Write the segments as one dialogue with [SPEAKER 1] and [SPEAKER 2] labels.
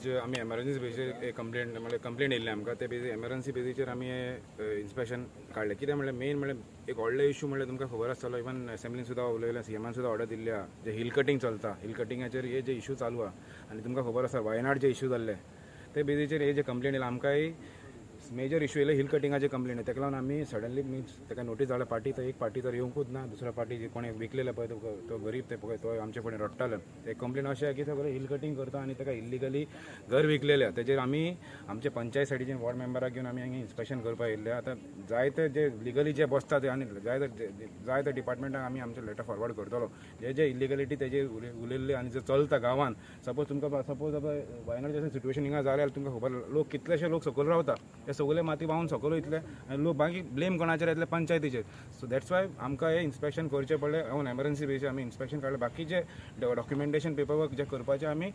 [SPEAKER 1] आयज आमी emergency बेजीचेर complaint म्हणल्यार कंप्लेंट येयल्ली आमकां ते बेजीर एमरजन्सी बेजीचेर आमी इन्स्पेक्शन काडलें. कितें म्हणल्यार मेन म्हणल्यार एक व्हडलो इशू म्हणल्यार तुमकां खबर आसतलो, इवन असेंब्लीन सुद्दां उलयलें, सीएमान सुद्दां ऑर्डर दिल्ली आहा, जे हिल कटिंग चलता, हिल कटिंगाचेर हे जे इशू चालू आहा आनी तुमकां खबर आसा वायनाड जे इशू जाल्ले ते बेजीचेर हे जे कंप्लेंट येयले आमकांय मेजर इशू येयले हिल कटिंगाचे कंप्लेंट. ताका लागून आमी सडनली मिन्स ताका नोटीस धाडल्या पार्टी, तर एक पार्टी तर येवंकूच ना, दुसऱ्या पार्टी जे कोणें विकलेले पळय तो गरीब ते पळय तो आमचे फुडें रडटालो. ते कंप्लेन अशें की सगळें हिल कटिंग करता आनी ताका इल्लिगली घर विकलेले. तेजेर आमी आमचे पंचायत सायडीचे वॉर्ड मेंबराक घेवन आमी हांगा इन्स्पेक्शन करपाक येयल्ले. आतां जायते जे लिगली जे बसता ते आनी जायते डिपार्टमेंटाक आमी आमचे लेटर फॉरवर्ड करतलो. जे जे इल्लिगलिटी तेजेर उलयल्ले आनी जे चलता गांवान, सपोज तुमकां सपोज आतां वायनाड जशें सिट्युएशन हिंगा जालें जाल्यार तुमकां खबर लोक कितलेशे लोक सकयल रावता, ते सगळे माती व्हांवन सकयल वयतले आनी लोक मागीर ब्लेम कोणाचेर येतले, पंचायतीचेर. सो that's why आमकां हें इन्स्पेक्शन करचें पडलें. ऑन एमरजन्सी बेजीस आमी इन्स्पेक्शन काडलें. बाकीचे डॉक्युमेंटेशन पेपरवर्क जे करपाचें आमी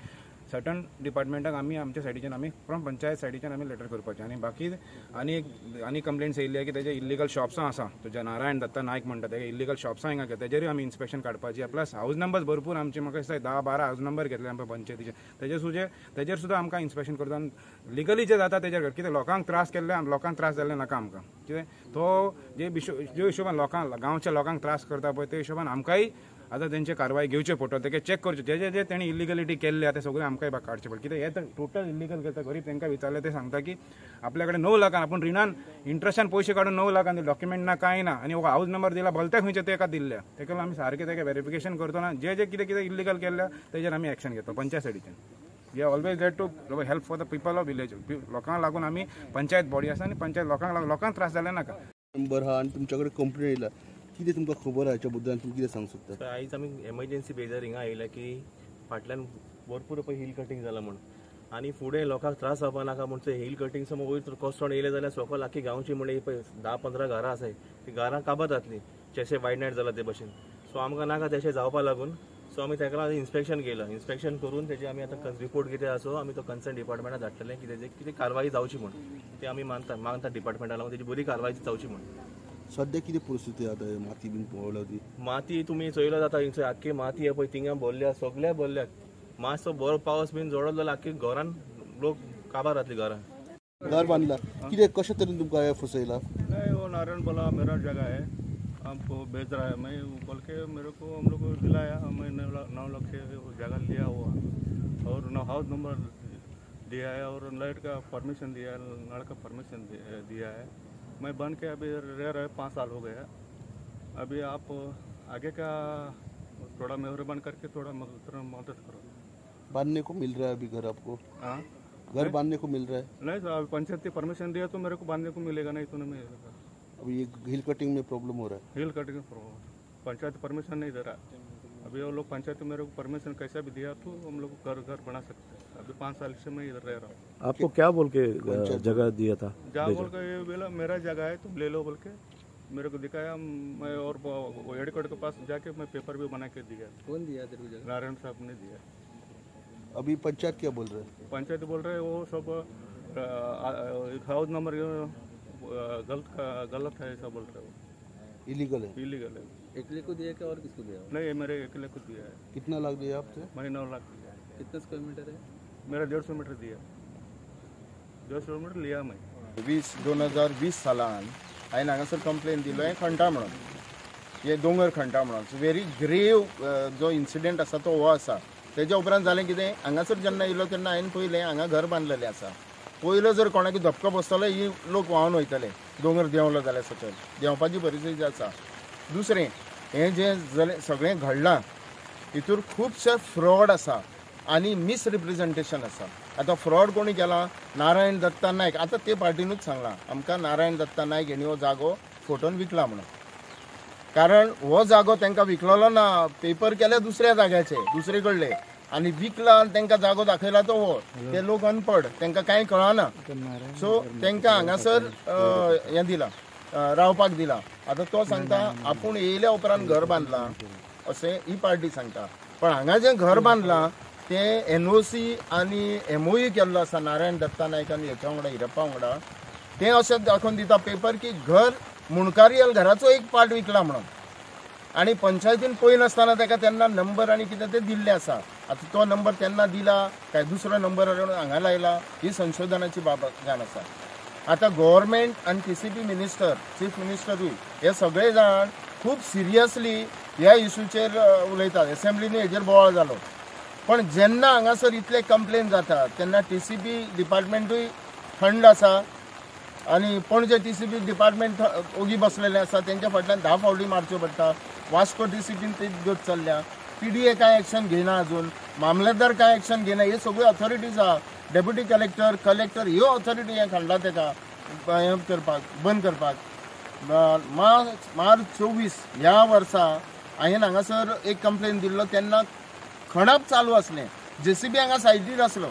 [SPEAKER 1] सर्टन डिपार्टमेंटाक आमी आमच्या सायडीच्यान आमी फ्रॉम पंचायत सायडीच्यान आमी लेटर करपाचें. आनी बाकी आनी आनी कंप्लेंट्स येयल्ली की तेजे इल्लिगल शॉप्सां आसा, तो नारायण दत्ता नायक म्हणटा तेजे इल्लिगल शॉप्सां हिंगा तेजेरूय आमी इन्स्पेक्शन काडपाची. प्लस हावज नंबर्स भरपूर आमचे म्हाका दिसता 10-12 हावज नंबर घेतले आमकां पंचायतीचे, तेजेर सुद्दां आमकां इन्स्पेक्शन करता. लिगली जे जाता तेजेर कितें लोकांक त्रास केल्ले, लोकांक त्रास जाल्ले नाका आमकां. कितें तो जे हिशोबान लोकांक गांवच्या लोकांक त्रास करता पळय ते हिशोबान आमकांय आतां तेंचे कारवाय घेवचे पडटले. तेका चॅक करचें जे जे जे तेणी इल्लिगलिटी केल्ले आहा ते सगळें आमकांय काडचें पडलें. कित्याक हें तर टोटल इल्लिगल करता. गरीब तांकां विचारलें ते सांगता की आपल्या कडेन 9 लाखान आपूण रिणान इंट्रस्टान पयशे काडून 9 लाखान डॉक्युमेंट ना कांय ना आनी हावज नंबर दिला भलते खंयचे तेका दिल्ले. तेका लागून आमी सारकें तेका वेरिफिकेशन करतना जे जे कितें कितें इल्लिगल केल्ले तेजेर आमी एक्शन घेतलो पंचायत सायडीच्यान. We are always there to help for the people of village. लोकांक लागून आमी पंचायत बॉडी आसा आनी पंचायत लोकांक लागून लोकांक त्रास जाले नाका.
[SPEAKER 2] नंबर हा आनी तुमच्या कडेन कंप्लेन येयला, कितें तुमकां खबर आहा हेच्या बद्दल तुमी कितें सांगूंक सोदता?
[SPEAKER 3] आयज आमी एमरजन्सी बेजार हिंगा आयल्या की फाटल्यान भरपूर पळय हिल कटिंग जाला म्हूण आनी फुडें लोकांक त्रास जावपा नाका म्हूण ते हिल कटिंग समज वयर कोसळोन येयलें जाल्यार सकयल आख्खी गांवची म्हणजे पळय 10-15 घरां आसाय ती घरां काबार जातली जशें वायनाड जाला ते भशेन. सो आमकां नाका तशें जावपा लागून सो आमी ताका लागून इन्स्पेक्शन केलां. इन्स्पेक्शन करून तेजे आमी आतां रिपोर्ट कितें आसा आमी तो कन्सर्न डिपार्टमेंटाक धाडटले की तेजे कितें कारवाई जावची म्हूण ते आमी मागता डिपार्टमेंटा लागून तेजी बरी कारवाई जावची म्हूण.
[SPEAKER 2] सद्या कितें परिस्थिती आतां माती बीन पळयला ती
[SPEAKER 3] माती तुमी चोयलो जाता हिंगसर आख्खी माती पळय थिंगा भरल्या सगल्या भरल्या. मातसो बरो पावस बीन जोडलो जाल्यार आख्खी घरान लोक काबार जातली घरान.
[SPEAKER 2] घर बांदला कितें कशे तरेन तुमकां हें फसयला?
[SPEAKER 4] नहीं वो नारायण बोला मेरा जगह है हमको बेच रहा है, मैं बोल के मेरे को हम लोग को दिलाया. मैं 9 लाख से जगह लिया हुआ और हाउस नंबर दिया है और लाइट का परमिशन दिया है, नल का परमिशन दिया है. मैं बन के अभी रह रहे 5 साल हो गया. अभी आप आगे का थोड़ा मेहरबान करके थोड़ा मदद करो.
[SPEAKER 2] बांधने को मिल रहा है अभी घर आपको?
[SPEAKER 4] हाँ,
[SPEAKER 2] घर बांधने को मिल रहा है?
[SPEAKER 4] नहीं सर, पंचायत की परमिशन दिया तो मेरे को बांधने को मिलेगा, नहीं तो नहीं मिलेगा.
[SPEAKER 2] अभी ये हिल कटिंग में प्रॉब्लम हो रहा है?
[SPEAKER 4] हिल कटिंग में प्रॉब्लम, पंचायत परमिशन नहीं दे रहा अभी. वो लोग पंचायत मेरे को परमिशन कैसा भी दिया तो हम लोग घर घर बना सकते हैं. अभी 5 साल से मैं इधर रह रहा हूँ.
[SPEAKER 5] आपको क्या बोल के जगह दिया था?
[SPEAKER 4] जहाँ बोल के ये बोला मेरा जगह है तुम ले लो बोल के मेरे को दिखाया. मैं और हेडक्वार्टर के पास जाके मैं पेपर भी बना के दिया.
[SPEAKER 6] कौन दिया तेरे को जगह?
[SPEAKER 4] नारायण साहब ने दिया.
[SPEAKER 2] अभी पंचायत क्या बोल रहे हैं?
[SPEAKER 4] पंचायत बोल रहे वो सब हाउस नंबर गलत है ऐसा बोल रहे हो.
[SPEAKER 2] इलीगल है?
[SPEAKER 4] इलीगल है.
[SPEAKER 6] अकेले को दिया क्या और किसको दिया?
[SPEAKER 4] नहीं मेरे अकेले को दिया है.
[SPEAKER 2] कितना लाख दिया आपसे?
[SPEAKER 4] मैंने 9 लाख दिया है.
[SPEAKER 6] कितना स्क्वायर मीटर है?
[SPEAKER 4] मेरा 150 मीटर दिया, 150 मीटर लिया मैं.
[SPEAKER 7] 2020 सालान हांवें हांगासर कंप्लेन दिलो हें खणटा म्हणून, हे दोंगर खणटा म्हणून. व्हेरी ग्रेव जो इन्सिडंट आसा तो हो आसा. तेज्या उपरांत जालें कितें, हांगासर जेन्ना येयलो तेन्ना हांवें पळयलें हांगा घर बांदलेलें आसा. पयलो जर कोणाक धपको बसतलो ही लोक व्हांवन वयतले, दोंगर देंवलो जाल्यार सकयल देंवपाची परिस्थिती आसा. दुसरें हें जें जालें सगळें घडलां हितूर खुबशे फ्रॉड आसा आनी मिसरिप्रेजेंटेशन आसा. आतां फ्रॉड कोणी केला? नारायण दत्ता नायक. आतां ते पार्टीनूच सांगलां आमकां नारायण दत्ता नायक हेणी हो जागो फोटोन विकला म्हणून. कारण हो जागो तांकां विकलेलो ना, पेपर केले दुसऱ्या जाग्याचे दुसरे कडले आनी विकला आनी तांकां जागो दाखयला तो हो. ते लोक अनपड, तांकां कांय कळना. सो तांकां हांगासर हें दिलां, रावपाक दिलां. आतां तो सांगता आपूण येयल्या उपरांत घर बांदलां अशें ही पार्टी सांगता, पण हांगा जें घर बांदलां तें NOC आनी MOU केल्लो आसा नारायण दत्ता नायक आनी हेच्या वांगडा हिरप्पा वांगडा. तें अशें दाखोवन दिता पेपर की घर मुणकारियल घराचो एक पार्ट विकला म्हणून. आनी पंचायतीन पळयनासतना ताका तेन्ना नंबर आनी कितें तें दिल्लें आसा. आतां तो नंबर तेन्ना दिला काय दुसरो नंबर हांगा लायला ही संशोधनाची बाब जावन आसा. आतां गव्हर्मेंट आनी टीसीपी मिनिस्टर, चीफ मिनिस्टरूय हे सगळे जाण खूब सिरियसली ह्या इशूचेर उलयतात. एसेंब्लीनी हेजेर बोवाळ जालो, पण जेन्ना हांगासर इतले कंप्लेन जाता तेन्ना टीसीपी डिपार्टमेंटूय थंड आसा आनी पणजे टीसीपी डिपार्टमेंट ओगी बसलेलें आसा. तेंच्या फाटल्यान 10 फावटी मारच्यो पडटा. वास्को टीसीपीन तीच गत चल्ल्या. पीडीए कांय एक्शन घेयना अजून, मामलेदार कांय एक्शन घेयना. हे सगळ्यो ऑथॉरिटीज आहा, डेप्युटी कलेक्टर, कलेक्टर ह्यो ऑथॉरिटी हें खणला तेका हें करपाक, बंद करपाक. मार्च 24 ह्या वर्सा हांवें हांगासर एक कंप्लेन दिल्लो तेन्ना खणप चालू आसलें. जेसीबी हांगा सायडीर आसलो,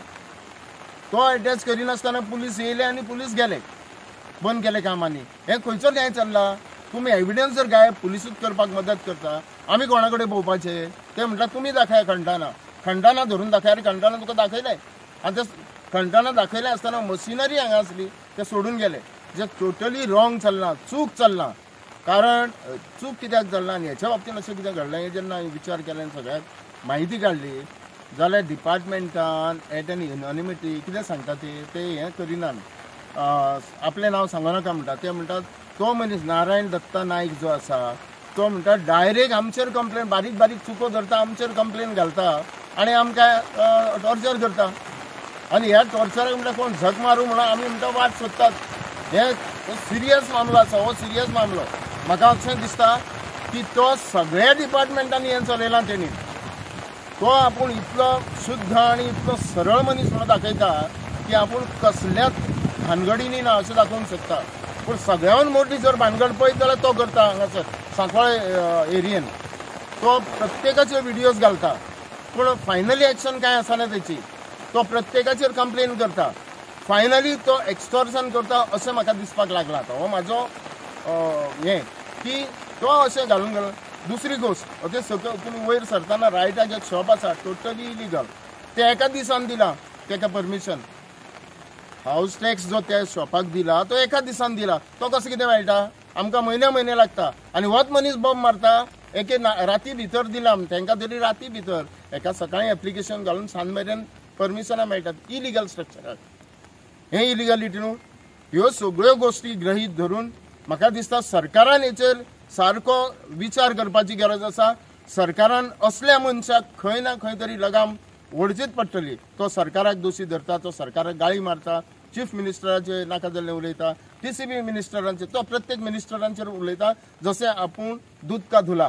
[SPEAKER 7] तो एड्रेस करिनासतना पुलीस येयले आनी पुलीस गेले, बंद केले कामांनी. हें खंयचो न्याय चल्ला? तुमी एविडन्स जर गायब, पुलिसूच करपाक मदत करता. आमी कोणा कडेन भोंवपाचें? ते म्हणटा तुमी दाखया खणटाना, खणटाना धरून दाखया. आनी खणटाना तुका दाखयलें, आनी ते खणटाना दाखयलें आसतना मशिनरी हांगा आसली, ते सोडून गेले. जे टोटली रॉंग चल्लां, चूक चल्लां. कारण चूक कित्याक चल्लां आनी हेच्या बाबतीन अशें कितें घडलें हें जेन्ना हांवें विचार केलो आनी सगळ्याक म्हायती काडली जाल्यार डिपार्टमेंटान एट एन युनानिमिटी कितें सांगता ते हें करिनात, आपलें नांव सांगू नाका म्हणटा. ते म्हणटात तो मनीस नारायण दत्ता नायक जो आसा तो म्हणटा डायरेक्ट आमचेर कंप्लेन, बारीक बारीक चुको धरता, आमचेर कंप्लेन घालता आनी आमकां टॉर्चर करता. आनी ह्या टॉर्चराक म्हणल्यार कोण झक मारूं म्हणून आमी म्हणटा वाट सोदतात. हे सिरियस मामलो आसा, हो सिरियस मामलो. म्हाका अशें दिसता की तो सगळ्या डिपार्टमेंटांनी हें चलयलां तेणी. तो आपूण इतलो शुद्ध आनी इतलो सरळ मनीस म्हणून दाखयता की आपूण कसल्याच भानगडींनी ना अशें दाखोवंक शकता. पूण सगळ्यान मोठी जर भानगड पळयत जाल्यार तो करता. हांगासर सांकवाळे एरियेन तो प्रत्येकाचे व्हिडियोज घालता, पूण फायनली एक्शन कांय आसना तेची. तो प्रत्येकाचेर कंप्लेन करता, फायनली तो एक्सटॉर्शन करता अशें म्हाका दिसपाक लागलां आतां. हो म्हाजो हें की तो अशें घालून घालून. दुसरी गोश्ट, ओके, सकयल तुमी वयर सरतना रायटाक एक शॉप आसा टोटली इलिगल, ते एका दिसान दिला तेका परमिशन. हावस टॅक्स जो त्या शॉपाक दिला तो एका दिसान दिला, तो कसो कितें मेळटा? आमकां म्हयन्या म्हयने लागता. आनी होच मनीस बॉम्ब मारता एके राती भितर दिला तांकां तरी, राती भितर एका सकाळीं एप्लिकेशन घालून सांज मेरेन परमिशनां मेळटात इलिगल स्ट्रक्चराक. हें इलिगलिटी न्हू. ह्यो सगळ्यो गोश्टी गृहीत धरून म्हाका दिसता सरकारान हेचेर सारको विचार करपाची गरज आसा. सरकारान असल्या मनशाक खंय ना खंय तरी लगाम ओडचीच पडटली. तो सरकाराक दोशी धरता, तो सरकाराक गाळी मारता, चीफ मिनिस्टराचेर नाका जाल्लें उलयता, टीसीबी मिनिस्टरांचेर, तो प्रत्येक मिनिस्टरांचेर उलयता जशें आपूण दूद का धुला.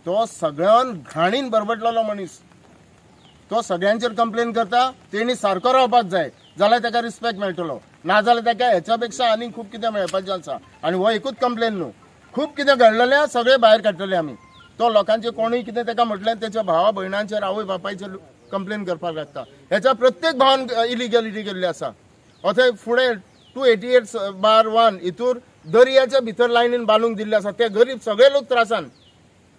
[SPEAKER 7] तो सगळ्यान घाणीन बरबटलेलो मनीस, तो सगळ्यांचेर कंप्लेन करता. तेणी सारको रावपाक जाय जाल्यार ताका रिस्पेक्ट मेळटलो, ना जाल्यार ताका हेच्या पेक्षा आनी खूब कितें मेळपाचें आसा. आनी हो एकूच कंप्लेन न्हू, खूब कितें घडलेलें सगळें भायर काडटले आमी. तो लोकांचे कोणूय कितें ताका म्हटलें तेच्या भावा भयणांचेर आवय बापायचेर कंप्लेन करपाक लागता. हेच्या प्रत्येक भावान इलिगलिटी केल्ली आसा. अथंय फुडें 288/1 हितूर दर्याच्या भितर लायनीन बांदूंक दिल्ले आसा. ते गरीब सगळे लोक त्रासान,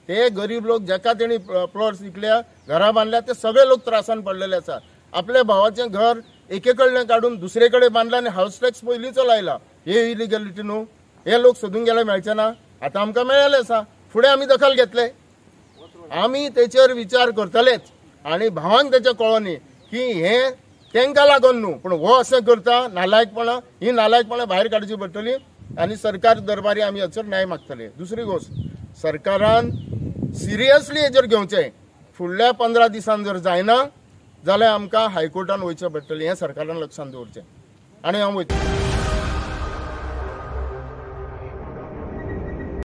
[SPEAKER 7] ते गरीब लोक जेका तेणी प्लॉट्स विकल्या, घरां बांदल्या, ते सगळे लोक त्रासान पडलेले आसा. आपल्या भावाचें घर एके कडल्यान काडून दुसरे कडेन बांदला आनी हावस टॅक्स पयलींचो लायला. हे इलिगलिटी न्हू. हे लोक सोदून गेले मेळचे ना, आतां आमकां मेळ्ळें आसा, फुडें आमी दखल घेतले, आमी तेचेर विचार करतलेच. आनी भावांक तेचें कळोन न्ही की हें तांकां लागून न्हू, पूण हो अशें करता नालायकपणां, ही नालायकपणां भायर काडची पडटली आनी सरकार दरबारी आमी हाचेर न्याय मागतले. दुसरी गोश्ट, सरकारान सिरियसली हेजेर घेवचें. फुडल्या 15 दिसान जर जायना जाल्यार आमकां हायकोर्टान वयचें पडटलें, हें सरकारान लक्षांत दवरचें. आनी हांव वयतां.